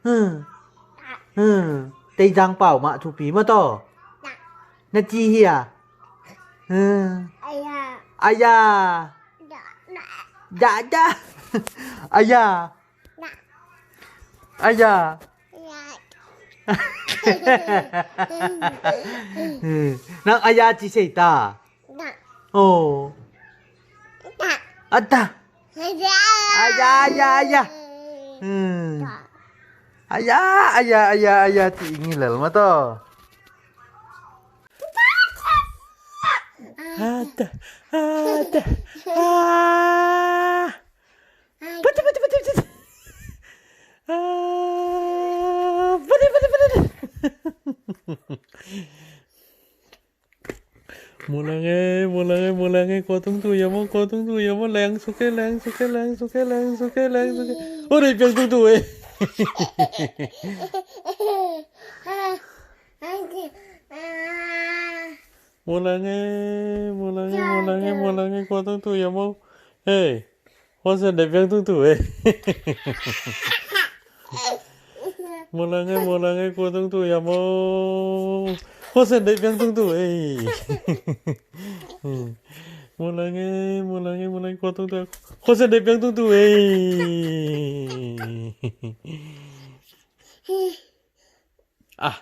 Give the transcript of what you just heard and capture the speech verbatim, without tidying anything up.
Hmm. Hmm. Teizang pau mah thupi maw taw. Na ci hi a. Hmm. Aya. Aya. Da da. Aya. Aya. Hmm. Nang aya ci sei ta. Oh. Ata. Aya, aya, aya. Hmm. Aya, aya, aya, aya ci ngi lel maw taw. Ata, ata. Ah. Pati, pati, pati, pati. Ah, pati, pati, pati. Mulang e, mulang e, mulang e, kua tung tu ia maw, kua tung tu ia maw, leng suk e, leng suk e, leng suk e, leng suk e, leng suk e. Oh, dei piang tung tu e. Mulang e, mulang e, mulang e, mulang e, kua tung tu ia maw. Hey. Hua sen dei piang tung tu e. Mulang e, mulang e, kua tung tu ia maw. Hua sen dei piang tung tu e. Mulang e, mulang e, mulang e, kua tung tu. Hua sen dei piang tung tu e. Ah.